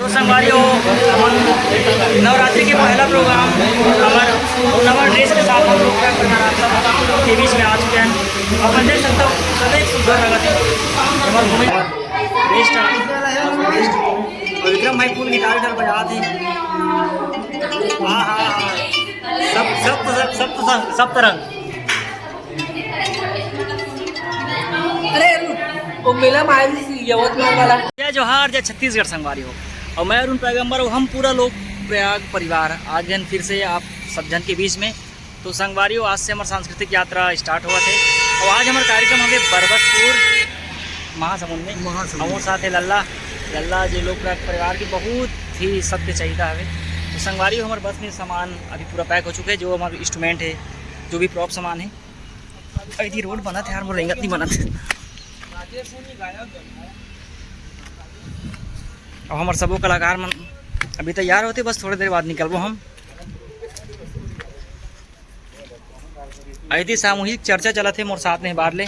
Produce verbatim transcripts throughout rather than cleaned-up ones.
तो संगवारी हो, नवरात्रि के पहला प्रोग्राम हमर नवा ड्रेस के साथ हम लोग के बीच में आ चुके हैं। अपन देख सकते हो, कतई सुंदर लगत है। हमर घूमे बेस्ट है। और विक्रम भाई फुल गिटार विटार बजात है। हाँ, हाँ, हाँ। सब, सब, सब, सब, सब, सब तरंग। अरे, वो मेला में आयल रहिस यवतमाल वाला। जय जोहार, जय छत्तीसगढ़ संगवारी हो। और मैं अरुण पैगंबर और हम पूरा लोग प्रयाग परिवार आ गए फिर से आप सब जन के बीच में। तो संगवारी हो, आज से हमार सांस्कृतिक यात्रा स्टार्ट हुआ थे और आज हमार कार्यक्रम हवे बरबसपुर महासमुंद में। महासमुंद। हमारे साथ है लल्ला। लल्ला जो लोग प्रयाग परिवार की बहुत ही सत्य चाहिता हवे। तो संगवारी हो, हमारे बस में सामान अभी पूरा पैक हो चुके हैं, जो हमारे इंस्ट्रूमेंट है, जो भी प्रॉप सामान है। अरे, ये रोड बनत है यार, मोर रेंगत नहीं बनत है। अब हमार सबो कलाकार मन अभी तैयार होते, बस थोड़ी देर बाद निकलबो हम। अइती सामूहिक चर्चा चलत हे मोर साथ में बार ले।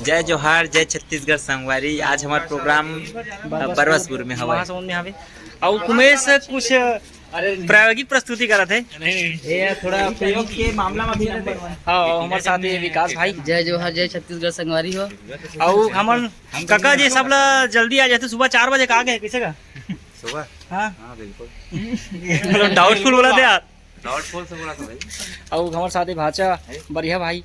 जय जोहार, जय छत्तीसगढ़ संगवारी। आज हमार प्रोग्राम, अ, बरबसपुर में हवय। महासमुंद में हवे। अउ कुमेश कुछ प्रायोगिक प्रस्तुति करत हे। नहीं, नहीं। ये थोड़ा प्रयोग के मामला में भी नंबर वन। हाँ, हमारे साथ ये विकास भाई। जय जोहार, जय छत्तीसगढ़ संगवारी हो। अउ हमन कका जी सब ला जल्दी आ जाते, सुबह चार बजे का आ गए, कैसे का? सुबह? हाँ। हाँ, बिल्कुल। डाउटफुल बोला थे यार। डाउटफुल से बोला था भाई। अउ हमारे साथ ही भाचा, बढ़िया भाई।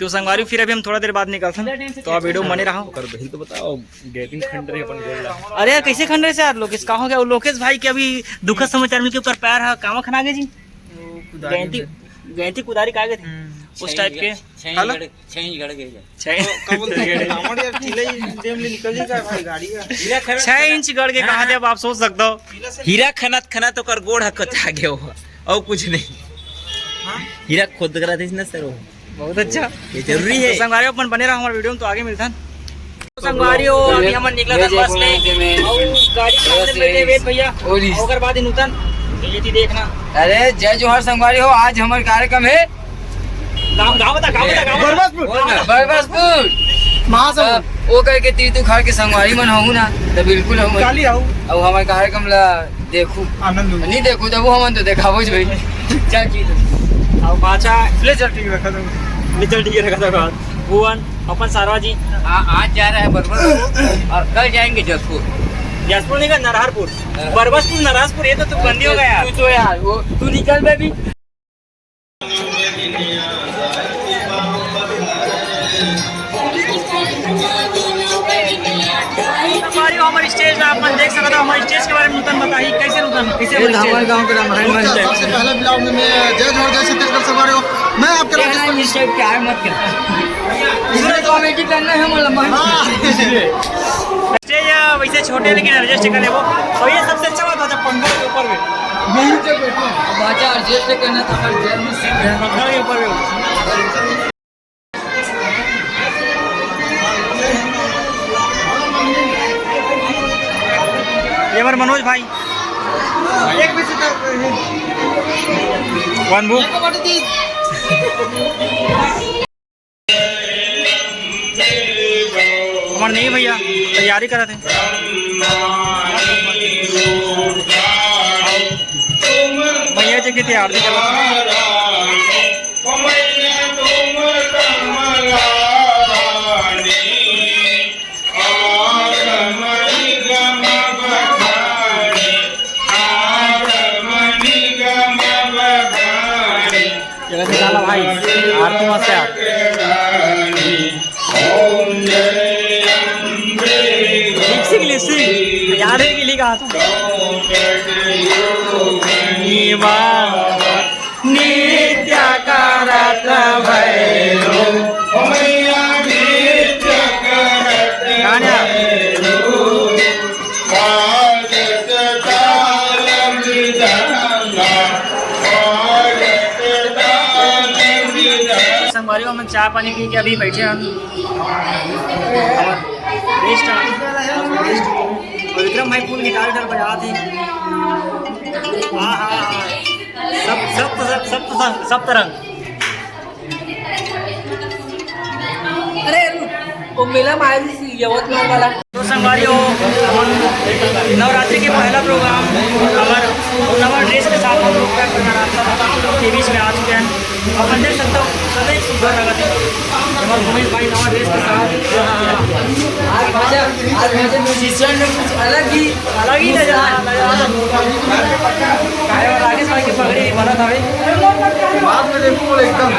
तो संगवारी, फिर अभी हम थोड़ा देर बाद निकलथन, तो आप वीडियो में बने रहो। ओकर बहिन तो बताओ, गैपिंग खंड रहे अपन गोल ला। अरे यार, कैसे खंड रहे से यार लोकेश? का हो गया? वो लोकेश भाई के अभी दुखद समाचार मिल के ऊपर पैर है, कामा खना गए जी। वो कुदारी गैंती, में। गैंती कुदारी का गए थे? हम्म। उस टाइप के। छह इंच गड़, छह इंच गड़ गए। छह तो का बोलते हैं, रावण यार, किला ही जेम ले निकल ही जाए भाई, गाड़ी का। छह इंच गड़ के कहा थे, अब आप सोच सकते हो। हीरा खनत खनत ओकर गोड़ हकत आ गया हो, और कुछ नहीं। हाँ? हीरा खोद करा थे ना सर वो। बहुत अच्छा। ये जरूरी है। तो संगवारी अपन बने रहो हमारे वीडियो में, तो आगे मिलथन। तो संगवारी हो, अभी हमन निकलत हन बस में। और गाड़ी के सामने बैठे वेद भैया। और ओकर बाद ही नूतन, ये थी देखना। अरे, जय जोहार संगवारी हो, आज हमारे कार्यक्रम है। गाँव, गाँव बता, गाँव बता, गाँव बता। बरबसपुर। बरबसपुर। महासमुंद। अब वो कह के तीर्थ उखाड़ के संगवारी मन होहू ना, तो बिल्कुल हम काली आऊ। अब हमारे कार्यक्रम ला देखू। आनंद लू। नहीं देखू, तब वो हमन तो देखाबो भाई। चल ठीक है। अब बाचा। ले चल ठीक रखा था। ले चल ठीक रखा था बात। भुवन, अपन सारवा जी। हाँ, आज जा रहा है बरबसपुर और कल जाएंगे जसपुर। जसपुर नहीं का, नरहरपुर। नरहरपुर। बरबसपुर, नरहरपुर, ये तो तू बंदी हो गया यार। तू तो यार, वो तू निकल बे भी। हमारी हमारी स्टेज में आप मन देख सकते हो, हमारी स्टेज के बारे में नूतन बताइए, कैसे नूतन, कैसे ये हमारे गांव के रामायण मंच है। सबसे पहले ब्लॉग में मैं जय जोहार, जय छत्तीसगढ़ संगवारी हो। मैं आपके राजेश। ये टाइम क्या है, मत कर। इसमें कॉमेडी करना है, मतलब, हाँ। स्टेज है वैसे छोटे, लेकिन एडजस्ट कर लेबो। और ये सबसे अच्छा बात है, जब पंखा के ऊपर में। यही तो बैठो। बाजा एडजस्ट करना था, पर जेल में सीट है। पंखा के ऊपर में। ये हमारे मनोज भाई। एक भी सीट। वन बू। हमारे नहीं भैया, तैयारी करत हे। भैया जी की तैयारी करत हे। चलो निकालो भाई, आरती मस्त है। Lip syncing, lip syncing. याद है कि लिखा था। नृत्य करत भैरो, गाना। संगवारी हो, हमन चाय पानी पी के अभी बैठे हन। और बेस्ट, बेस्ट। और विक्रम भाई फुल गिटार विटार बजात हे। हाँ, हाँ, हाँ। सब, सब, सब, सब, सब, सब तरंग। अरे, वो मेला में आयल रहिस यवतमाल वाला। तो संगवारी हो, नवरात्रि के पहला प्रोग्राम और नवा ड्रेस के साथ हम लोग का प्रोग्राम था, के बीच में आ चुके हैं। अपन देख सकते हो, सदा ही सुंदर लगा थे हमारे भूपेश भाई नवा ड्रेस के साथ। आज भाजपा, आज भाजपा म्यूजिशियन में कुछ अलग ही, अलग ही नजर आ रहा है। राकेश भाई की पगड़ी बना था भाई। बाद में देखो, बोले एकदम।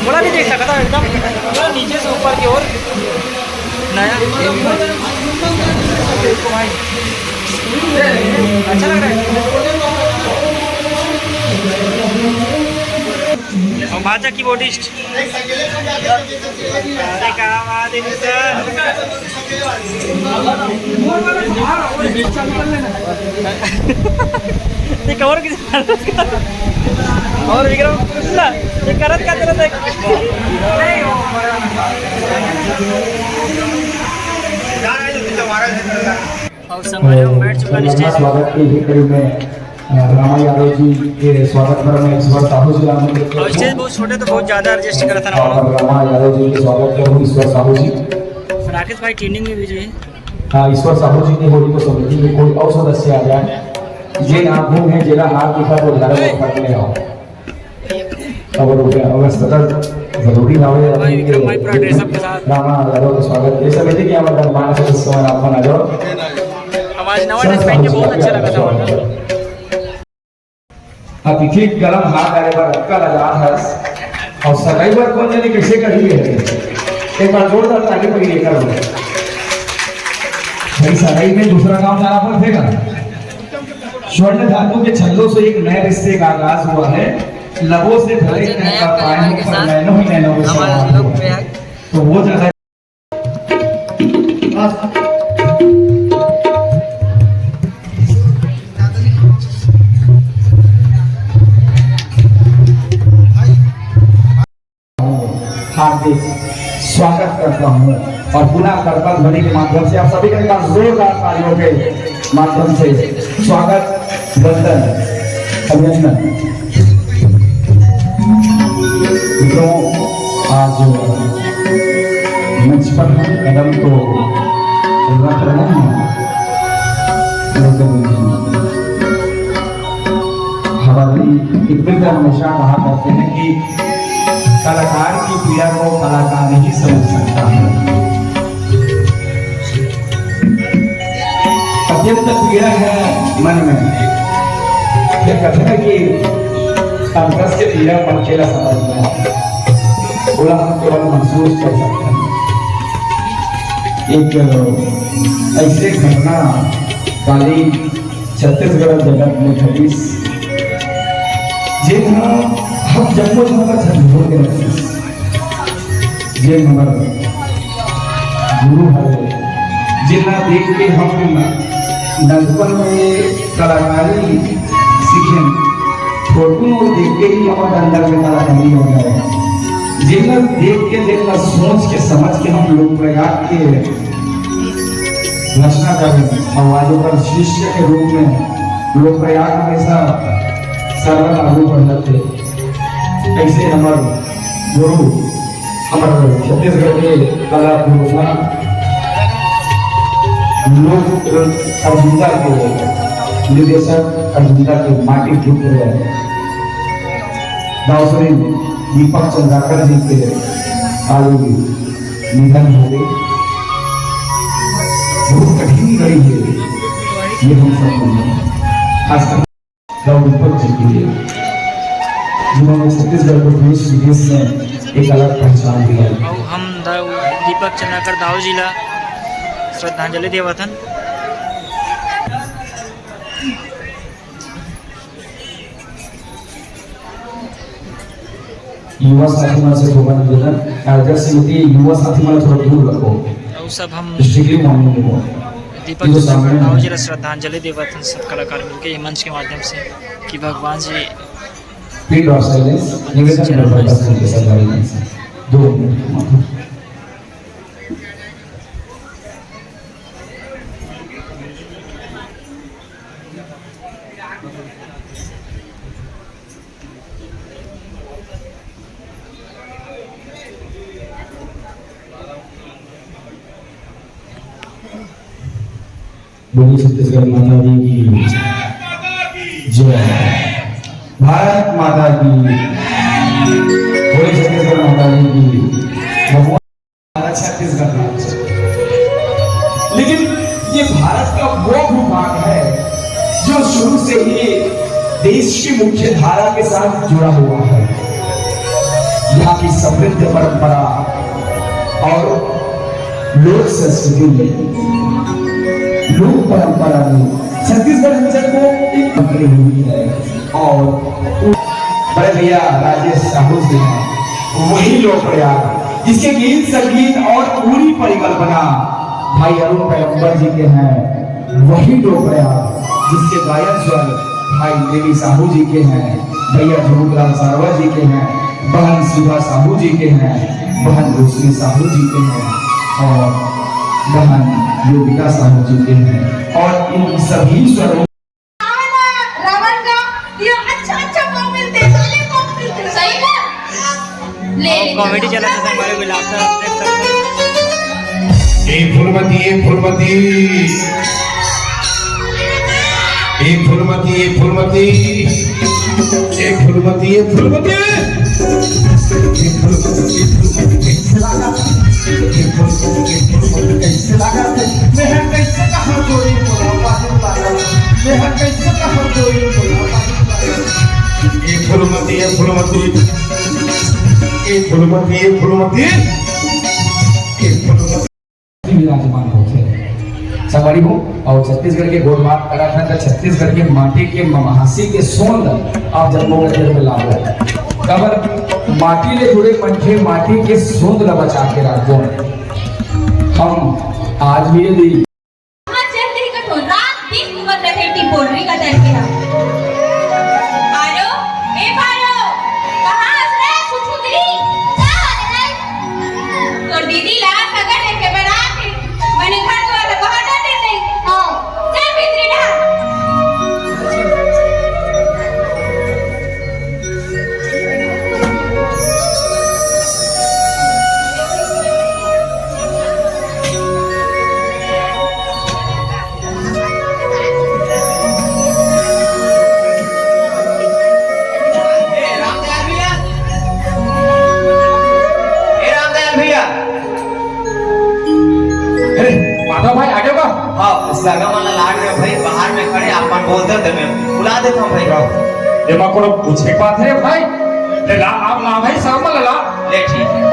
मोड़ा नहीं देख सकता, एकदम पूरा नीचे से ऊपर की ओर। नया देखो भाई, अच्छा लग रहा है। और भाजपा कीबोर्डिस्ट। अरे क्या बात है सर। ये कवर किसी और विक्रम, ना, ये करत का चलत है। और संगवारी हो, बैठ चुका है स्टेज। स्वागत की ही कड़ी में, अ, रामा यादव जी के स्वागत पर मैं ईश्वर साहू जी नाम और स्टेज बहुत छोटे तो बहुत ज्यादा एडजस्ट करता ना। और रामा यादव जी के स्वागत पर हूँ ईश्वर साहू जी। राकेश भाई ट्रेनिंग में भी जी। हाँ, ईश्वर साहू जी की होली को समिति में कोई और सदस्य आ जाए, ये नाम है जेला हाथ दिखा तो घर में पकड़ ले आओ। अब रुपया, अब सदर जरूरी ना हो, भाई विक्रम भाई पूरा ड्रेसअप के साथ। रामा यादव का स्वागत। ये सब है कि हमारे मानस के समय आप बना जाओ। हमारे नवा ड्रेस पहन के बहुत अच्छा लगा था। अतिथि गरम हाथ डाले पर अटका लगा है। और सगाई पर कौन जाने कैसे करी है। एक बार जोरदार ताली बजाइए, करो। भाई, सगाई में दूसरा काम जाना पड़ेगा। स्वर्ण धातु के छल्लों से एक नए रिश्ते का आगाज हुआ है। लबों से भले अच्छा, नैन नया का पाए हो, पर नैनों ही नैनों में समा हो। तो वो जगह हार्दिक स्वागत करता हूँ और पुनः करतल ध्वनि के माध्यम से आप सभी का एक बार जोरदार तालियों के माध्यम से स्वागत, वंदन, अभिनंदन। मित्रों, आज मंच पर हम कदम तो रख रहे हैं, लेकिन हमारी एक मित्र हमेशा कहा करते हैं कि कलाकार की पीड़ा को कलाकार ही समझ सकता है। अत्यंत पीड़ा है मन में। ये कथन है कि अंतस के पीड़ा मन के ला समझ में आवे। बोला हम केवल महसूस कर सकते हैं। एक ऐसे घटना काली छत्तीसगढ़ जगत में घटिस, जेन ह हम जम्मो झन ला झकझोर के रखिस। जेन हमर गुरु हरे, जेन ला देख के हम नंदपन में कलाकारी सीखेन, फोटो देख के ही हमर अंदर में कलाकारी हो जाए। जेन ला देख के, जेन ला सोच के, समझ के हम लोग प्रयाग के रचना करें और आज ओकर शिष्य के रूप में लोग प्रयाग हमेशा सर्वथा आगू बढ़त थे। ऐसे हमर गुरु, हमर छत्तीसगढ़ के कला गुरु था, लोक अर्जुंदा के निर्देशक, अर्जुंदा के माटी पुत्र दावश्री दीपक चंद्राकर जी के आयु निधन हो गई। बहुत कठिन घड़ी है ये हम सब के लिए, खासकर दाऊ दीपक जी के लिए, जिन्होंने छत्तीसगढ़ को देश विदेश में एक अलग पहचान दिलाई। अउ हम दाऊ दीपक चंद्राकर दाऊ जी ला श्रद्धांजलि देवत हन। युवा साथी मन से थोड़ा निवेदन, अ, जैसे होती है, युवा साथी मन थोड़ा दूर रखो। अउ सब हम strictly मॉर्निंग में हो। दीपक जी, सामने दाऊ जी ला श्रद्धांजलि देवत हन सब कलाकार मिलके ये मंच के माध्यम से कि भगवान जी पिंड और साइलेंस निवेदन चरण करता है। दो मिनट मात्र। बोलिए छत्तीसगढ़ माता दी की जय। भारत माता की। बोलिए छत्तीसगढ़ माता दी की। भगवान हमारा छत्तीसगढ़ राज्य। लेकिन ये भारत का वो भूभाग है जो शुरू से ही देश की मुख्य धारा के साथ जुड़ा हुआ है। यहाँ की समृद्ध परंपरा और लोक संस्कृति में, लोक परंपरा में छत्तीसगढ़ अंचल को एक पकड़ी हुई है। और बड़े भैया राजेश साहू जी हैं, वही लोक प्रयाग जिसके गीत संगीत और पूरी परिकल्पना भाई अरुण पैगंबर जी के हैं, वही लोक प्रयाग जिसके गायन स्वर भाई देवी साहू जी के हैं, भैया झुमुकलाल सारवा जी के हैं, बहन सुधा साहू जी के हैं, बहन रोशनी साहू जी के हैं और बहन योगिता साहू जी के हैं। और इन सभी स्वरों रावण का, ये अच्छा अच्छा पाव मिलते हैं, साले पाव मिलते हैं। सही में? ले, ले, कॉमेडी चला था, हमारे गुलाब का। ए फुलमती, ए फुलमती, ए फुलमती, ए फुलमती, ए फुलमती, ए फुलमती। ए फुलमती, ए फुलमती, कैसे लागत? ए फुलमती, ए फुलमती, कैसे लागत? मैं कैसे कहा जोड़ी बोला, बाहर लागत। मैं कैसे कहा जोड़ी बोला, बाहर लागत। ए फुलमती, ए फुलमती, ए फुलमती, ए फुलमती, ए फुलमती। विराजमान होथे। संगवारी हो, और छत्तीसगढ़ के गोठ बात करत हन, त छत्तीसगढ़ के माटी के ममहासी के सोंद आप जम्मो के दिल में लाबो। काबर माटी ले जुड़े मनखे माटी के सोंद ला बचा के राखबो। हम आज भी यदि हाँ, चल रही कठोर, रात दिन घूमत रहे टिपोरी का डर के। आरो, ए पारो, कहाँ हस रे छुछुंदरी? का हो रे? तोर दीदी ला सगा देखे बर आत हे। मने घर दुआर ला बाहर ना दे दे। हाँ। चल भीतरी डहर। ए रामदयाल भैया, ए रामदयाल भैया। अरे, माधव भाई, आ गए का? हाँ, सगा मन ला लाड में भाई, बाहर में खड़े, आप मन बोलते थे, मैं बुला देता हूँ भाई। एमा कोनो पूछे के बात हे भाई? ले ला, आप ला भाई, सगा मन ला ला। ले, ठीक है।